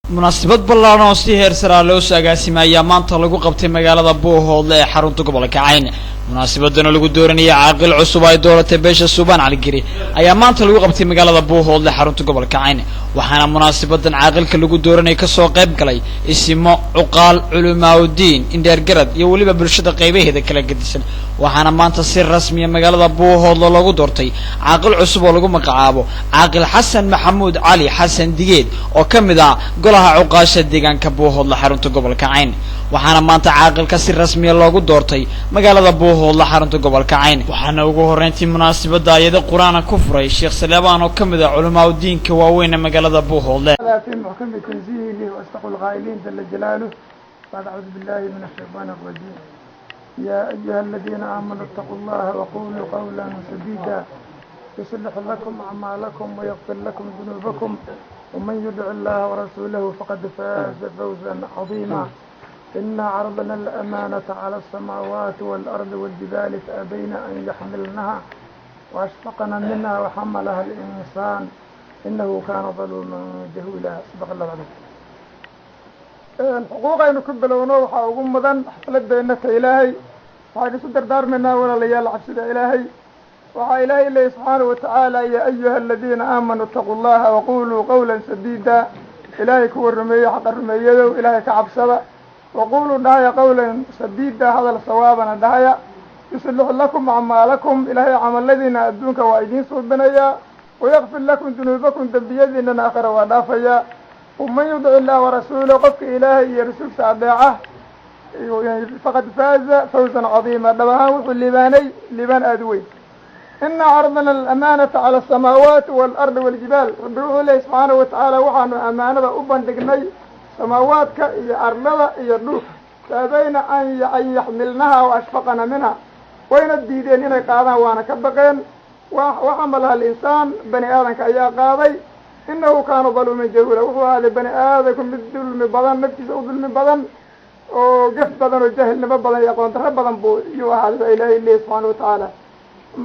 Munaasabad ballaaran oo si heer saraa loo soo agaasimay ayaa maanta lagu qabtay magaalada Buuhoodle ee xarunta gobolka Cayn. Munaasabadana lagu dooranayay caaqil cusub ay dooratay beesha Suubaan Caligeri ayaa maanta lagu qabtay magaalada Buuhoodle, xarunta gobolka Cayn. Waxaana munaasabadan caaqilka lagu dooranayay kasoo qayb galay isimo, cuqaal, culimaaudiin, indheergarad iyo weliba bulshada qaybaheeda kala gedisan. Waxaana maanta si rasmiya magaalada Buuhoodle loogu doortay caaqil cusub oo lagu magacaabo Caaqil Xasan Maxamuud Cali Xasan Digeed, oo ka mid ah golaha cuqaasha deegaanka Buuhoodle, xarunta gobolka Cayn. Waxaana maanta caaqilka si rasmiya loogu doortay magaalada Buuhoodle, xarunta gobolka Cayn. Waxaana ugu horreyntii munaasabadda ayado qur-aana ku furay Sheekh Saleebaan, oo ka mid ah culimaaudiinka waaweyn ee magaalada Buuhoodle. في محكم تنزيله وأصدق القائلين جل جلاله، بعد أعوذ بالله من الشيطان الرجيم: يا أيها الذين آمنوا اتقوا الله وقولوا قولا سديدا يصلح لكم أعمالكم ويغفر لكم ذنوبكم، ومن يطع الله ورسوله فقد فاز فوزا عظيما. إنا عرضنا الأمانة على السماوات والأرض والجبال فأبين أن يحملنها وأشفقن منها وحملها الإنسان إنه كان ظلوما جهولا. صدق الله العظيم. Xuquuqaynu ku bilowno waxaa ugu mudan xafladeenna ta Ilaahay. Waxaynu isu dardaarmaynaa, walaalayaal, cabsida Ilaahay. Waxaa Ilaahay leeyay subxaanahu watacaala: يا أيها الذين آمنوا اتقوا الله وقولوا قولا سديدا. Ilaahay kuwa rumeeye, xaqa rumeeyadow, Ilaahay ka cabsada. وقولوا dhahaya, قولا سديدا, hadal sawaabana dhahaya. يصلح لكم أعمالكم, Ilaahay camaladiina adduunka waa idiin suubinayaa. ويغفر لكم ذنوبكم, dembiyadiinana aakhira waa dhaafayaa. ومن يطع الله ورسوله, qofka Ilaahay iyo rasuulkiisa adeeca, فقد فاز فوزا عظيما, dhab ahaan wuxuu liibaanay liibaan aada u weyn. إنا عرضنا الأمانة على السماوات والأرض والجبال. Rabbi wuxuu leeyay subxaanahu watacaala: waxaanu amaanada u bandhignay samaawaadka iyo arlada iyo dhulka. فأبين أن يحملنها وأشفقن منها, wayna diideen inay qaadaan, waana ka baqeen. وحملها الإنسان, bani aadanka ayaa qaaday. إنه كان ظلوما جهولا, wuxuu ahaaday bani aadanku mid dulmi badan, naftiisa u dulmi badan oo gaf badan oo jahilnimo badan iyo aqoon darro badan buu iyuu ahaaday, baa Ilaahay leeyay subxaana watacaala.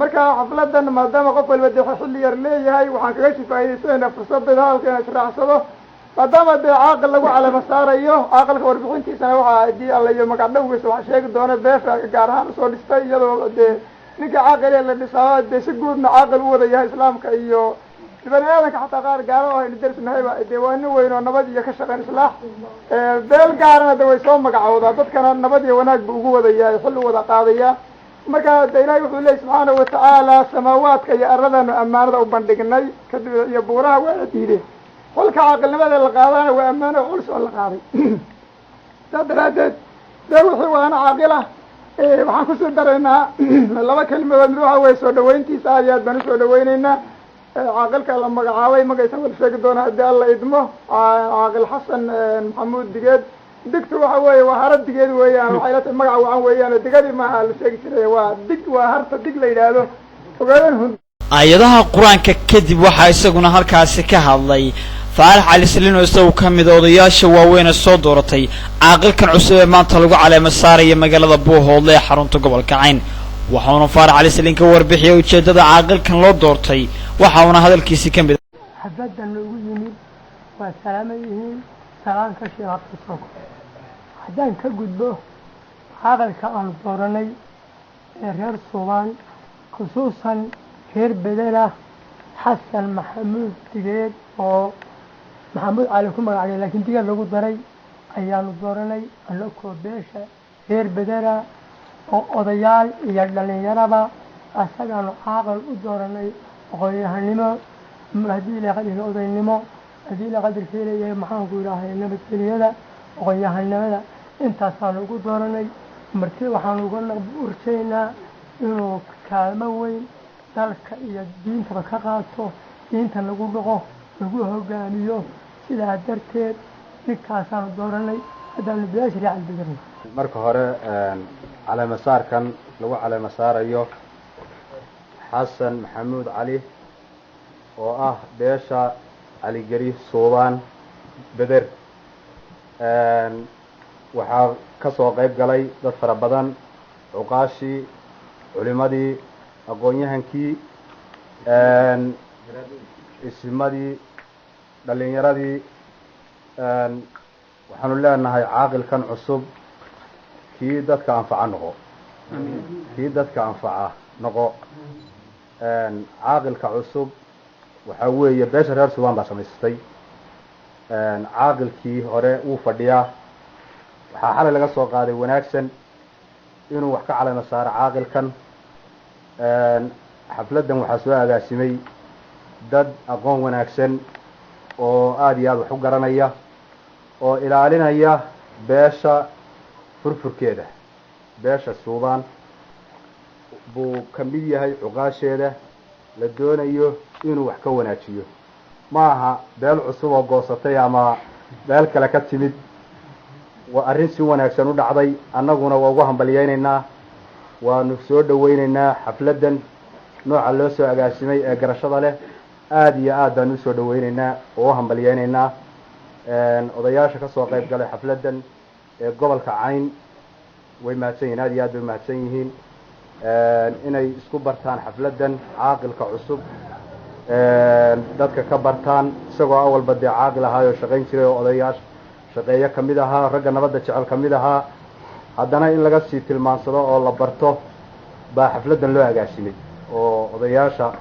Marka xafladan, maadaama qof waliba dee xilli yar leeyahay, waxaan kaga sii faa'idaysanaynaa fursadayda hadalka inaan israacsado, maadaama dee caaqil lagu calamo saarayo. Caaqilka warbixintiisana waxaa haddii Alla iyo magacdhowgiisa waxa sheegi doona beesha gaar ahaan usoo dhistay, iyadoo dee ninka caaqil ee la dhisaa dee si guudna caaqil u wada yahay islaamka iyo bani aadanka, xataa qaar gaalo oo aynu dersnahayba dee waa nin weyn oo nabad iyo ka shaqeyn islaax. Beel gaarana de way soo magacowdaa, dadkana nabad iyo wanaag buu ugu wada yahay, xil u wada qaadaya. Marka de Ilahay wuxuu leeyay subxaanahu watacaala: samaawaadka iyo arladanu ammaanada u bandhignay kadib iyo buuraha, waana diideen. Xulka caaqilnimada la qaadana waa ammaano culus oo la qaaday. Saas daraaddeed dee wixii waana caaqilah waxaan kusii daraynaa laba kelmadood. Mid waxa weye soo dhaweyntiisa, aad iyo aad baan usoo dhaweyneynaa caaqilka la magacaabay. Magaysan wala sheegi doona haddii Alla idmo. Caaqil Xasan Maxamuud Digeed. Digtu waxa weeye waa haro digeed weeyaan. Waxay la tahay magaca wacan weeyaan. Digadii maaha la sheegi jiray, waa dig, waa harta dig la yidhaahdo ogaadeen hun. Aayadaha qur-aanka kadib waxaa isaguna halkaasi ka hadlay Faarax Cali Saliin, oo isagu ka mid a odayaasha waaweyne soo dooratay caaqilkan cusub ee maanta lagu caleemo saaraya magaalada Buuhoodle ee xarunta gobolka Cayn. Waxauna Faarax Cali Saliin ka warbixiyay ujeeddada caaqilkan loo doortay. Waxa uuna hadalkiisi ka mid Xafladdan noogu yimid waa salaaman yihiin, salaan ka shilaabtasoko. Haddaan ka gudbo caaqilka aanu dooranay ee reer Suubaan, khusuusan reer Bedela, Xasan Maxamuud Digeed, oo Maxamuud Cali ku magacday laakiin Digeed lagu daray, ayaanu dooranay anakoo beesha reer Bedela oo odayaal iyo dhallinyaraba. Asagaanu caaqil u dooranay aqoon-yahanimo, haddii Ilahay qadarka odaynimo, haddii Ilahay qadarkii leeyahay, maxaanku idhaahay, nabadgelyada, aqoon-yahanimada, intaasaanu ugu dooranay. Marti waxaanu uga urjaynaa inuu kaalmo weyn dalka iyo diintaba ka qaato, diinta lagu dhaqo, lagu hogaamiyo. Sidaa darteed ninkaasaanu dooranay haddaanu bilaash raacal bedelno. Marka hore, caleemasaarkan lagu caleema saarayo Xasan Maxamuud Cali, oo ah beesha Caligeri Suubaan Beder, waxaa ka soo qayb galay dad fara badan: cuqaashii, culimadii, aqoon-yahankii, isimadii, dhallinyaradii. Waxaanu leenahay caaqilkan cusub kii dadka anfaca noqo, kii dadka anfaca noqo. Caaqilka cusub waxaa weeye beesha reer Suubaan baa samaysatay. Caaqilkii hore wuu fadhiyaa. Waxaa xalay laga soo qaaday wanaagsan inuu wax ka calamo saaro caaqilkan. Xafladdan waxaa soo agaasimay dad aqoon wanaagsan oo aada iyo aada wax u garanaya oo ilaalinaya beesha furfurkeeda. Beesha Suubaan buu ka mid yahay cuqaasheeda la doonayo inuu wax ka wanaajiyo. Ma aha beel cusub oo goosatay ama beel kale ka timid. Waa arrin si wanaagsan u dhacday, annaguna waa ugu hambalyeynaynaa, waanu soo dhaweyneynaa xafladdan nooca loo soo agaasimay ee garashada leh. Aada iyo aad baanu usoo dhaweyneynaa oo u hambalyeyneynaa odayaasha ka soo qayb galay xafladdan ee gobolka Cayn. Way mahadsan yihin, aad iyo aad bay mahadsan yihiin inay isku bartaan xafladdan caaqilka cusub, dadka ka bartaan, isagoo awalba dee caaqil ahaay oo shaqayn jiray oo odayaasha shaqeeyo ka mid ahaa, ragga nabadda jecel ka mid ahaa. Haddana in laga sii tilmaansado oo la barto baa xafladdan loo agaasimay oo odayaasha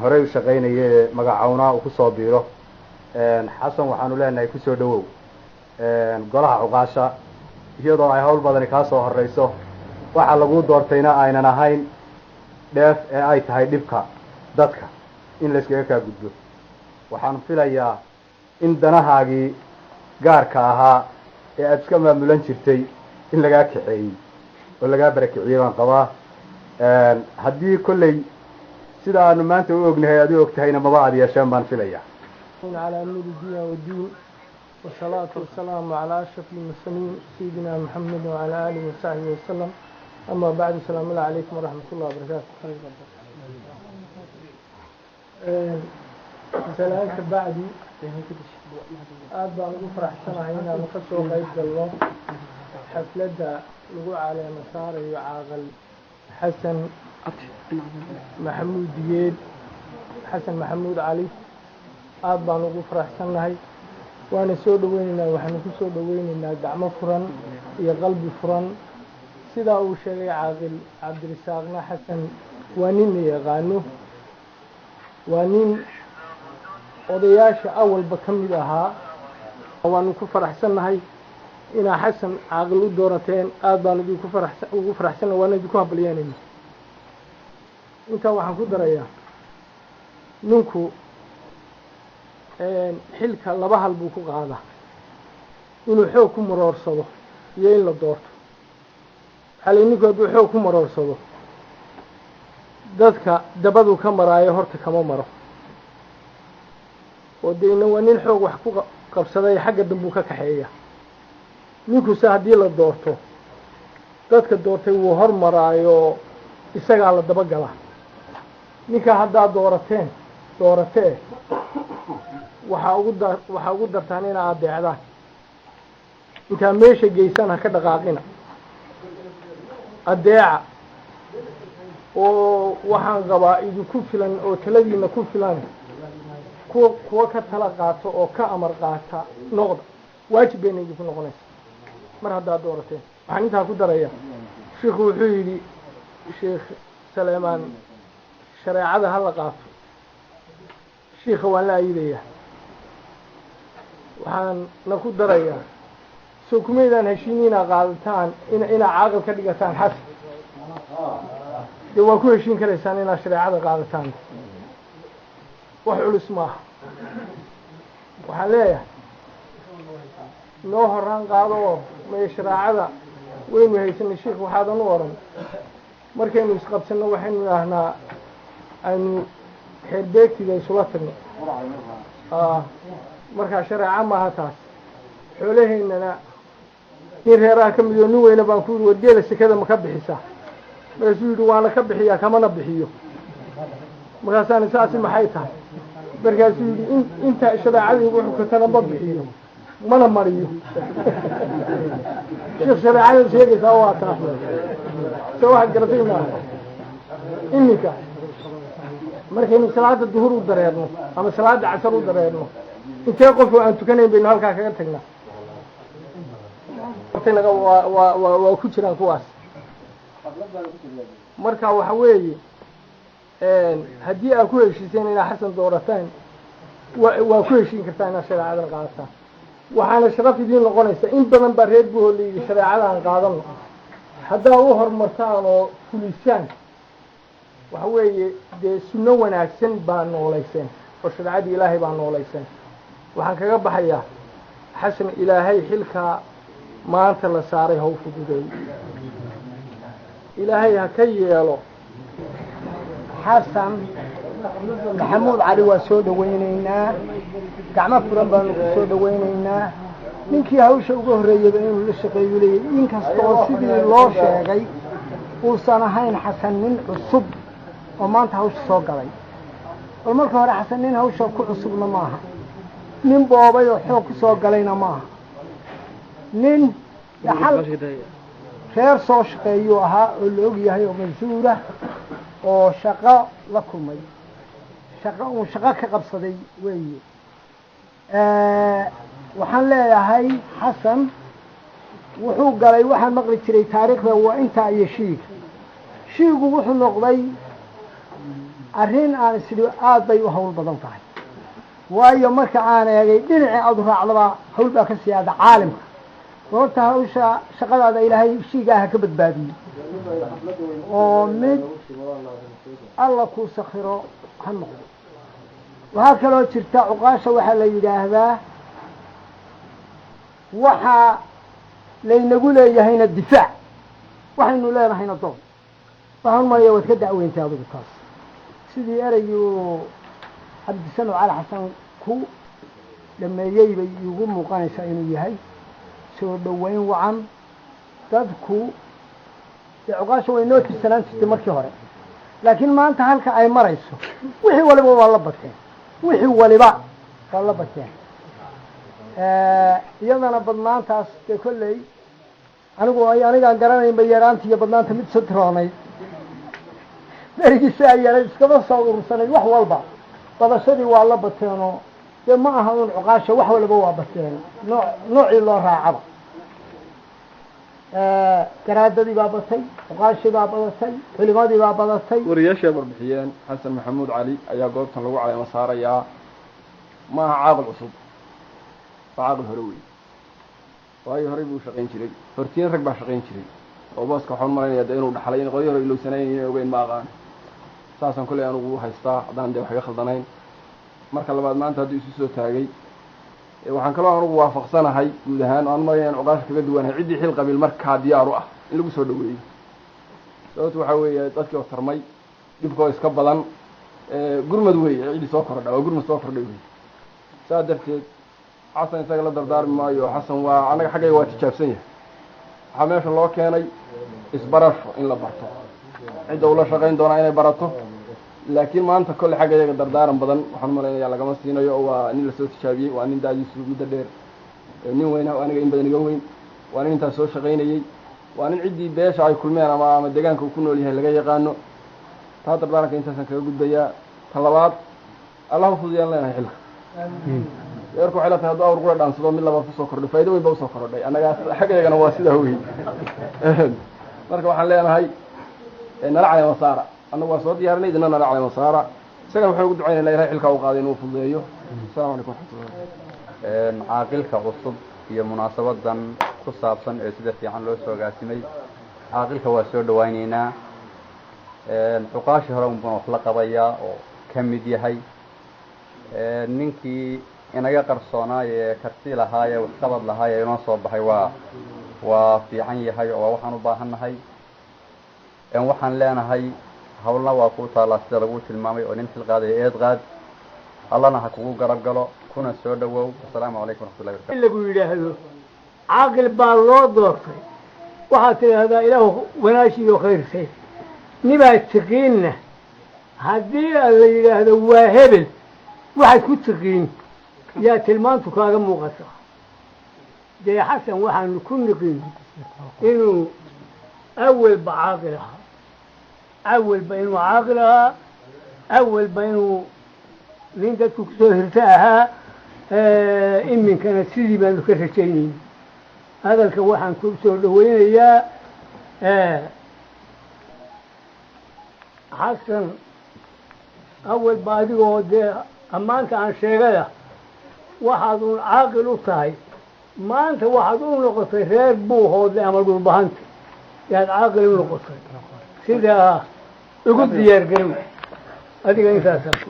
horey u shaqaynaya ee magacawnaa uu kusoo biiro. Xasan, waxaanu leenahay kusoo dhawow golaha cuqaasha, iyadoo ay hawl badani kaa soo horeyso. Waxa laguu doortayna aynan ahayn dheef ee ay tahay dhibka dadka in layskaga kaa gudbo. Waxaan filayaa in danahaagii gaarka ahaa ee aada iska maamulan jirtay in lagaa kaxeeyey oo lagaa barakiciyey baan qabaa. Haddii kolley sida aanu maanta u ognahay aad u og tahayna, maba aad yeesheen baan filaya. على أمير الدين والدين، والصلاة والسلام على أشرف المرسلين سيدنا محمد وعلى آله وصحبه وسلم. أما بعد، السلام الله عليكم ورحمة الله وبركاته. Salaanka bacdi, aad baan ugu faraxsanahay inaanu ka soo qayb galno xafladda lagu caleemo saarayo caaqil Xasan Maxamuud Digeed, Xasan Maxamuud Cali. Aad baan ugu faraxsannahay, waana soo dhaweyneynaa. Waxaanu ku soo dhaweyneynaa gacmo furan iyo qalbi furan. Sidaa uu sheegay caaqil Cabdirisaaqna, Xasan waa nin la yaqaano, waa nin odayaasha awalba ka mid ahaa. Waanu ku faraxsannahay inaa Xasan caaqil u doorateen. Aad baan idinku faraxsan, ugu faraxsannahay, waana idinku hambalyeynayna. Intaa waxaan ku darayaa, ninku xilka laba hal buu ku qaadaa: inuu xoog ku maroorsado iyo in la doorto. Waxaa la ninku hadduu xoog ku maroorsado, dadka dabadu ka maraayo horta kama maro, oo dee ina waa nin xoog wax ku qabsaday, xagga dambuu ka kaxeeya. Ninkuse haddii la doorto, dadka doortay wuu hor maraayo, isagaa la dabagalaa. Ninka haddaad doorateen, dooratee, waxaa ugu dartaan inaa adeecdaan. Intaa meesha geysaan ha ka dhaqaaqina, adeeca. Oo waxaan qabaa idinku filan oo taladiina ku filan, kuwa ka tala qaato oo ka amar qaata noqda. Waajib bayna idinku noqonaysa mar haddaad doorateen. Waxaan intaa ku daraya, shiikhu wuxuu yidhi, Sheikh Saleemaan, shareecada ha la qaato. Shiikha waan la ayidayaa. Waxaan na ku darayaa, soo kumaydaan heshiin inaa qaadataan, inaa caaqil ka dhigataan Xasan? Dee waa ku heshiin karaysaan inaad shareecada qaadataan, wax culus maaha. Waxaan leeyahay, noo horaan qaado oo maya shareecada waynu haysanay. Sheikh, waxaadan u odhan markaynu isqabsanno waxaynu idhaahnaa aynu xeerbeegtida isula tagno. Markaa shareeco maaha taas. Xoolaheynana nin reeraha ka mid oo nin weyna baan ku yidhi, "Wargeela sekada ma ka bixisaa?" Markaasuu yidhi, "Waana ka bixiyaa, kamana bixiyo." Markaasaana saasi maxay tahay? Markaasuu yidhi, in inta shareecadii igu xukatana ma bixiyo mana mariyo." Sheekh, shareecada sheegaysaa waa taas, se waxaad garatay maaha. Iminka markaynu salaada duhur u dareerno ama salaada casar u dareerno Intee qof oo aan tukanayn baynu halkaa kaga tagnaa? Naga waa waa waa waa ku jiraan kuwaas. Marka waxa weeye, haddii aad ku heshiiseen inaad Xasan doorataan, waa ku heshiin kartaa inaad shareecadan qaadataan. Waxaana sharaf idiin noqonaysa, in badan baa reer Buhoo la yidhi shareecadan qaadano. Haddaa u horumartaan oo fulisaan, waxa weeye dee sunno wanaagsan baa noolayseen oo shareecadii Ilaahay baa noolayseen. Waxaan kaga baxayaa, Xasan Ilaahay xilkaa maanta la saaray haw fududeey, Ilaahay ha ka yeelo. Xasan Maxamuud Cali waa soo dhawaynaynaa, gacmo furan baanu ku soo dhawaynaynaa. Ninkii hawsha uga horreeyeyba inuu la shaqeeyu leeyahy, inkastoo sidii loo sheegay uusan ahayn Xasan nin cusub oo maanta hawsha soo galay. Bal marka hore Xasan nin hawsha ku cusubna maaha, nin boobay oo xoog ku soo galayna maaha, nin dhaxal reer soo shaqeeyuu ahaa oo la og yahay oo mashhuura oo shaqo la kulmay, shaqo uu shaqo ka qabsaday weeye. Waxaan leeyahay Xasan wuxuu galay, waxaan maqli jiray taariikhda waa intaa iyo shiiga. Shiigu wuxuu noqday arrin aan isidhi aad bay u hawl badan tahay, waayo marka aan eegay dhinacii aada u raacdaba hawl baa ka siyaada caalimka. Goorta hawsha shaqadaada Ilaahay shiigaa ha ka badbaadiyey oo mid Alla kuu sakhiro ha noqdo. Waxaa kaloo jirta cuqaasha waxaa la yidhaahdaa waxaa laynagu leeyahayna difaac, waxaynu leenahayna doon. Waxaan umalaya waad ka dacweyntay adigu taas, sidii ereygii uu Cabdisano Cali Xasan ku dhameeyey bay iigu muuqanaysaa inuu yahay soo dhoweyn wacan. Dadku dee cuqaasha way noo tirsanaan jirtay markii hore, laakiin maanta halka ay marayso wixii waliba waa la bateen, wixii waliba waa la bateen. Iyadana badnaantaas dee kolley anigu anigaan garanaynba yaraanta iyo badnaanta mid sotiroonayd berigiisa ay yaray iskama soo urursanayd. Wax walba badashadii waa la bateenoo dee ma aha un cuqaasha, wax waliba waa bateen, nooc noocii loo raacaba. Garaadadii baa batay, cuqaashii baa badatay, culimadii baa badatay. Wariyaashay warbixiyeen Xasan Maxamuud Cali ayaa goobtan lagu caleemo saarayaa. Ma aha caaqil cusub, waa caaqil hore wey, waayo horey buu shaqayn jiray, hortiin rag baa shaqayn jiray oo booska waxaan malaynayaa de inuu dhaxlay, in qolyii hore ilowsanayn inay ogeyn ma aqaan. Saasaan kolley anugu haystaa haddaan dee wax iga khaldanayn. Marka labaad, maanta hadduu isu soo taagay, waxaan kaloo anugu waafaqsanahay guud ahaan aan malayna in cuqaasha kaga duwanahay ciddii xil qabiil markaa diyaar u ah in lagu soo dhaweeyo. Sababtu waxaa weeye dadkii oo tarmay, dhibkoo iska badan, gurmad weeye ciddii soo kordha, waa gurmad soo kordhay wey. Saas darteed Xasan isaga la dardaarmi maayo. Xasan waa annaga xaggayga waa tijaabsan yahay. Waxaa meesha loo keenay isbarasho, in la barto cidda ula shaqayn doonaa inay barato. Laakiin maanta kolley xagga iyaga dardaaran badan waxaan umalaynayaa lagama siinayo, oo waa nin lasoo tijaabiyey, waa nin da-diisu muddo dheer, nin weyna oo aniga in badan iga weyn, waa nin intaas soo shaqaynayey, waa nin ciddii beesha ay kulmeen ama deegaanka uu ku nool yahay laga yaqaano. Taa dardaaranka intaasaan kaga gudbayaa. Ta labaad, Allahu fududiyaan leenahay xilka. Reerku waxay la tahay hadduu awr qura dhaansado mid labaad kusoo kordhay, faa'ido weyn ba usoo korodhay. Annagaas xaggayagana waa sidaa wey. Marka waxaan leenahay nala caleema saara, annagu waa soo diyaarinay, idina nala caleema saara. Isagana waxaan ugu ducaynayna Ilahay xilkaa u qaaday inuu fududeeyo. Asalamu calaykum waraxmatullah. Caaqilka cusub iyo munaasabadan ku saabsan ee sida fiican loo soo agaasimay, caaqilka waa soo dhawaynaynaa. Cuqaashii hore unbuna wax la qabayaa oo ka mid yahay. Ninkii inaga qarsoonaa ee karti lahaa ee waxqabad lahaa ee inoo soo baxay waa fiican yahay oo waa waxaan u baahan nahay. Waxaan leenahay hawlna waa kuu taallaa sida lagu tilmaamay oo nin xil qaadaya eed qaad, Allana ha kugu garab galo, kuna soo dhawow. Asalaamu calaykum waraxmatullahi barakatu. In lagu yidhaahdo caaqil baa loo doortay, waxaad tidhaahdaa Ilaahu wanaashiyo khayrsay. Nibaad tiqiinna haddii la yidhaahdo waa hebel, waxaad ku tiqiin yaa tilmaantu kaaga muuqata. Dee Xasan waxaanu ku niqin inuu awalba caaqil ahaa, awalba inuu caaqil ahaa, awalba inuu nin dadku kusoo hirta ahaa. Iminkana sidii baanu ka rajaynayna. Hadalka waxaan ku soo dhaweynayaa Xasan. Awal ba adigoo dee ammaanta aan sheegaya, waxaad uun caaqil u tahay maanta, waxaad u noqotay reer Buuhoodle ama Dhulbahanta yaad caaqil u noqotay. Sidaa ugu diyaar garow adiga. Intaasaa ku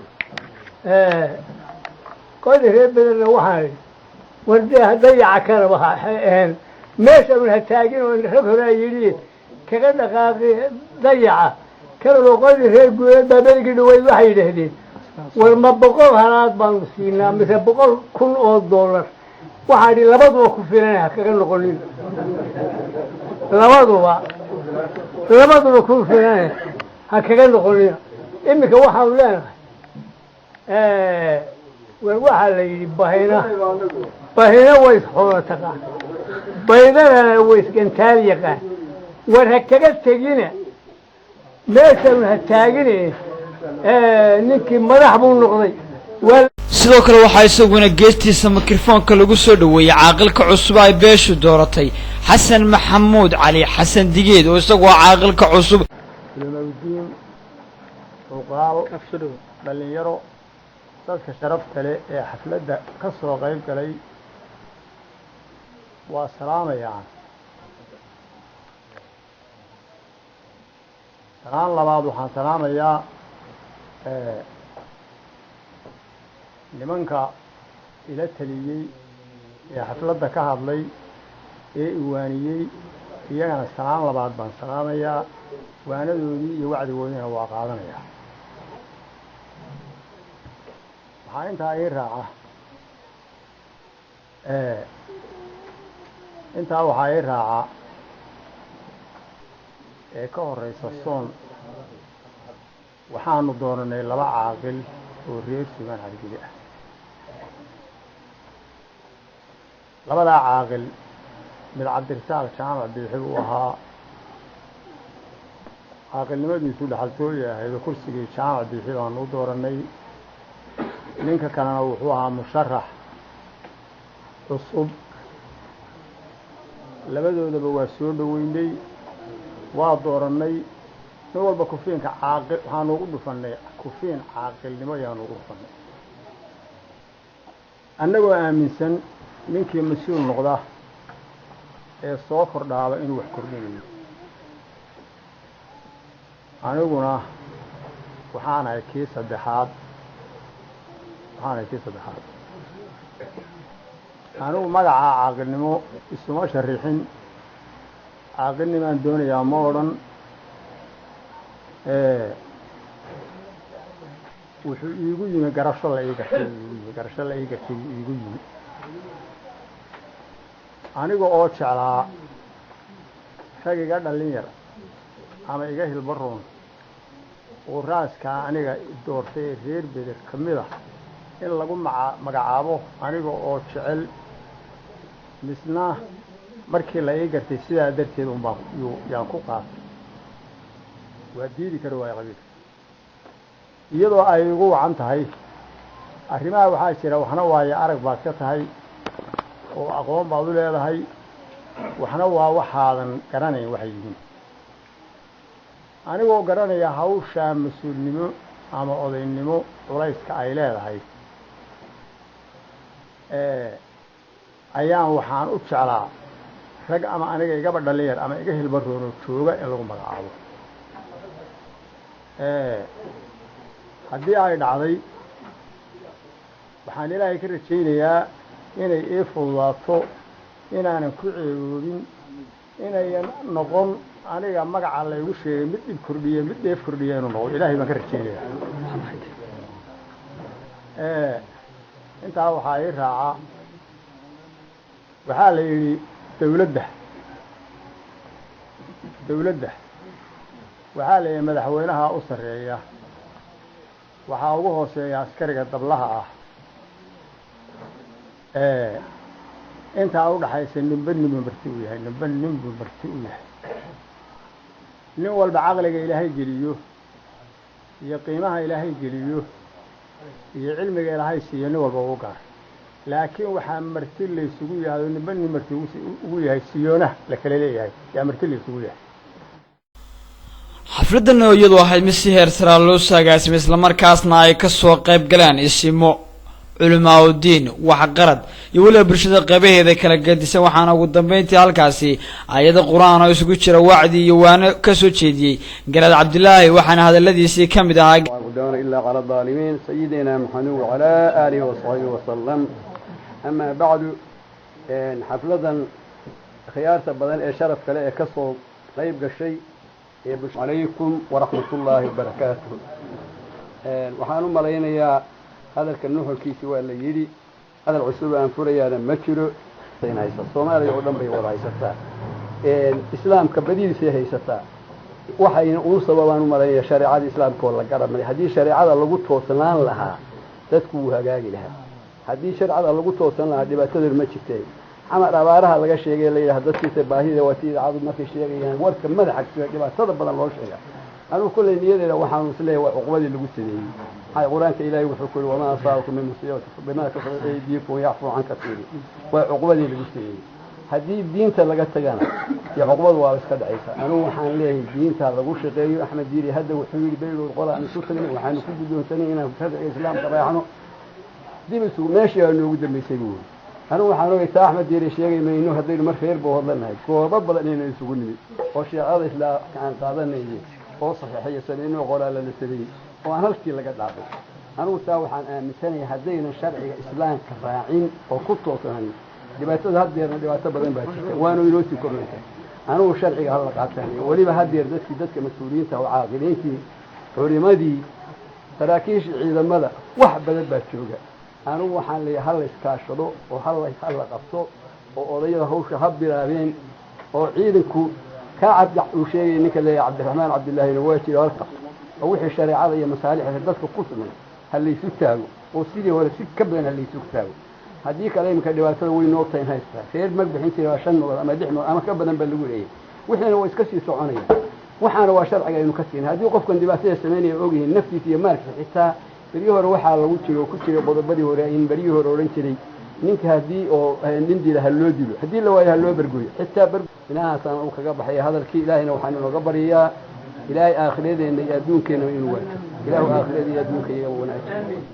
koda reer Bederna waxaan idhi, war dee dayaca kanaba ha meesha un ha taagin oo rag horaa yidhi kaga dhaqaaqi dayaca kanaba. Qodii reer Guuleed baa berigii dhaweyd waxay yidhaahdeen, war ma 100 halaad baanu siinaa mise $100,000? Waxaa idhi, labaduba ku filan, ha kaga noqonin, labaduba ku filan, ha kaga noqonina. Iminka waxaanu leenahay, war waxaa la yidhi, bahina bahina way isxoola taqaan, baydadana way isgantaal yaqaan. War ha kaga tegina meeshan, ha taagine, ninkii madax buu noqday. Sidoo kale waxaa isaguna geestiisa mikrofoonka lagu soo dhoweeyey caaqilka cusub ay beeshu dooratay, Xasan Maxamuud Cali, Xasan Digeed, oo isagu ah caaqilka cusub. Culamaudiin, cuqaal, dhallinyaro, dadka sharafta leh ee xafladda ka soo qayb galay, waa salaamayaan. Salaan labaad waxaan salaamayaa nimanka ila taliyey ee xafladda ka hadlay ee iwaaniyey. Iyagana salaan labaad baan salaamayaa. Waanadoodii iyo wacdigoodiina waa qaadanayaa. Waxaa intaa ii raaca, intaa waxaa ii raaca ee ka horeysa soon, waxaanu doonanay laba caaqil oo reer Sugaan Caligeli ah. Labadaa caaqil, mid Cabdirisaaq Jaamac Biixi uu ahaa, caaqilnimadiisu dhexaltooyi ahayd oo kursigii Jaamac Biixi baanu u dooranay. Ninka kalena wuxuu ahaa musharax cusub. Labadoodaba waa soo dhoweynay, waa doorannay. Nin walba kufiinka caaqil waxaanu ugu dhufannay, kufiin caaqilnimo ayaanu ugu dhufannay, annagoo aaminsan ninkii mas-uul noqda ee soo kordhaaba inuu wax kordhinayo. Aniguna waxaanahay kii saddexaad, waxaanahay kii saddexaad. Anigu magacaa caaqilnimo isuma sharixin, caaqilnimaan doonayaa ma odhan. Wuxuu iigu yimi garasho la ii gartay, iigu yimi garasho la ii gartay iigu yimi, aniga oo jeclaa rag iga dhallin yar ama iga hilbaroon oo raaskaa aniga doortay ee reer Beder ka mid ah in lagu maca magacaabo, aniga oo jecel. Misna markii la ii gartay sidaa darteed un baan yaan ku qaatay. Waa diidi kari waayo qabiilka, iyadoo ay igu wacan tahay arrimaha. Waxaa jira waxna waayo arag baad ka tahay oo aqoon baad u leedahay, waxna waa waxaadan garanayn waxay yihiin. Anigoo garanaya hawshaa mas-uulnimo ama odaynimo culayska ay leedahay, ayaan waxaan u jeclaa rag ama aniga igaba dhallin yar ama iga hilbaroono jooga in lagu magacaabo. Haddii ay dhacday, waxaan Ilaahay ka rajaynayaa inay ii fududaato, inaanan ku ceeboobin, inayan noqon aniga magaca laygu sheegay mid dhib kordhiye, mid dheef kordhiya inuu noqdo Ilaahay baan ka rajaynayaa. Intaa waxaa ii raaca, waxaa la yidhi dawladda waxaa la yidhi madaxweynaha u sarreeya, waxaa ugu hooseeya askariga dablaha ah. Intaa udhaxaysa ninba ninbuu marti u yahay, ninba ninbuu marti u yahay. Nin walba caqliga Ilaahay geliyo iyo qiimaha Ilaahay geliyo iyo cilmiga Ilaahay siiyo nin walba ugu gaar. Laakiin waxaa marti laysugu yahay oo ninba nin marti ugu yahay, siyoonaha la kala leeyahay yaa marti laysugu yahay. Xafladan oo iyadu ahayd mid si heer saraa loo soo agaasimay, islamarkaasna ay kasoo qayb galeen isimo, culimaa-udiin, waxqarad iyo weliba bulshada qeybaheeda kala gedisan, waxaana ugu dambeyntii halkaasi aayado Qur-aan oo isugu jira wacdi iyo waano kasoo jeediyey Garaad Cabdilaahi, waxaana hadaladiisii ka mid ahaa: عدوان إلا على الظالمين، سيدنا محمد وعلى آله وصحبه وسلم. أما بعد، xafladan khiyaarta badan ee sharaf kale ee ka soo qayb gashay calaykum waraxmat ullaahi wabarakaatuh. Waxaan u malaynayaa hadalka nuxurkiisi waa la yidhi, hadal cusub aan furayaana ma jiro. Haysa Soomaaliya oo dhan bay wada haysataa, islaamka badidiisay haysataa. Waxayna uu sababaan u malaynaya shareecada islaamka oo la garamay. Haddii shareecada lagu toosnaan lahaa, dadku wuu hagaagi lahaa. Haddii shareecada lagu toosan lahaa, dhibaatadanu ma jirteen. Xamar abaaraha laga sheegay, la yidhaha dadkiisa baahida, waa si idaacadu markay sheegayaan warka madaxa jira, dhibaatada badan loo sheega. Anugu kolley niyadeeda waxaanu isleeyahay waa cuqubadii lagu sameeyey. Maxay Qur-aanka Ilaahay wuxuu ku yihi: "Wamaa asaabakum min musiibati bimaa kasabat aydiikum yacfuu can kasiiri." Waa cuqubadii lagu sameeyey. Haddii diinta laga tagana iyo cuqubadu waaba iska dhacaysa. Anugu waxaan leeyahay diinta lagu shaqeeyo. Axmed Diiri hadda wuxuu yidhi berigood qola aan isu tagnay, waxaanu ku guddoonsanay inaan sharciga islaamka raacno, dib isugu meeshii aa noogu dambaysay buu yidhi. Anugu waxaan ogay taa Axmed Diiri sheegay mayno. Haddaynu mar reer buu hodlanahay, goobo badan inaynu isugu nimid oo shiicada islaamka aan qaadanayay oo saxiixaya sameynoo qoraala la sameeyey oo aan halkii laga dhaafay. Anugu taa waxaan aaminsanahay, haddaynan sharciga islaamka raacin oo ku toosnayn, dhibaatada haddeerna dhibaato badan baa jirta, waanu inoo sii kordhaysa. Anugu sharciga hala qaataan. Weliba haddeer dadkii dadka mas-uuliyiinta oo caaqiliintii, culimadii, saraakiishii ciidamada, wax badan baa jooga. Anugu waxaan leeyahay hala iskaashado oo hala qabto oo odayada hawsha ha bilaabeen oo ciidanku kaa cabdi uu sheegay ninka leeyahay Cabdiraxmaan Cabdillaahina waa jiro halka, oo wixii shareecada iyo masaalixda dadka ku sugan ha laysu taago oo sidii hore si ka badan ha laysu taago. Haddii kale iminka dhibaatada way noogta in haystaa reer mag bixin jiray waa shan mood ama lix mood ama ka badan baa lagu leeyahay, wixiina waa iska sii soconaya. Waxaana waa sharciga aynu ka siinay. Haddii qofkan dhibaatada samaynaya ogyihiin naftiisa iyo maalkiisa, xitaa beryihii hore waxaa lagu jiro oo ku jiray qodobadii hore in beryihii hore odhan jiray ninka haddii oo nin dila ha loo dilo, haddii la waayo ha loo bergoyo xitaa ber inahaasaan uu kaga baxaya hadalkii. Ilaahayna waxaan inooga baryayaa Ilaahay aakhiradeenna iyo adduunkeenna inuu waajo. Ilaahu aakhirada iyo adduunka iyaga wanaajo.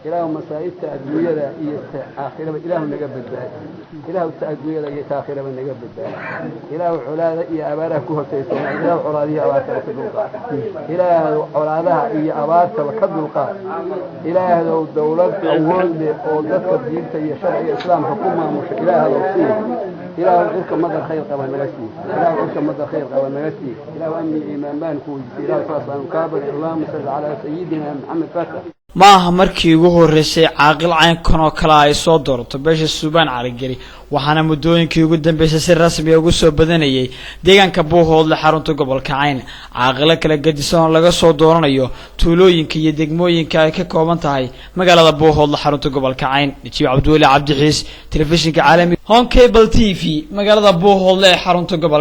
Ilaahu masaa'ibta adduunyada iyo ta aakhiraba Ilaahu naga badbaadi. Ilaahu ta adduunyada iyo ta aakhiraba naga badbaadi. Ilaahu colaada iyo abaaraha ku hortaysan, Ilaahu colaadihi abaartaba ka dulqaad. Ilaahu colaadaha iyo abaartaba ka dulqaad. Ilaahdow dawlad awood leh oo dadka diinta iyo sharciga islaamka ku maamusha Ilaahdow sii. Ilaahu cirka madar khayr qaba naga sii. Ilaahu cirka madar khayr qaba naga sii. Ilaahu amni iyo iimaan baan ku weydiisay. Ilaahu saasaanu kaa bari. Allahuma salli calaa sayidina Maxamed fatah. Ma aha markii ugu horreysay caaqil caynkan oo kale ay soo doorato beesha Suubaan Caligeli, waxaana muddooyinkii ugu dambeysay si rasmiya ugu soo badanayay deegaanka Buuhoodle, xarunta gobolka Cayn, caaqilo kala gedisan oo laga soo dooranayo tuulooyinka iyo degmooyinka ay ka kooban tahay magaalada Buuhoodle, xarunta gobolka Cayn. Najiib Cabdiweli Cabdixiis, telefishinka caalami Horn Cable TV, magaalada Buuhoodle ee xarunta gobolka.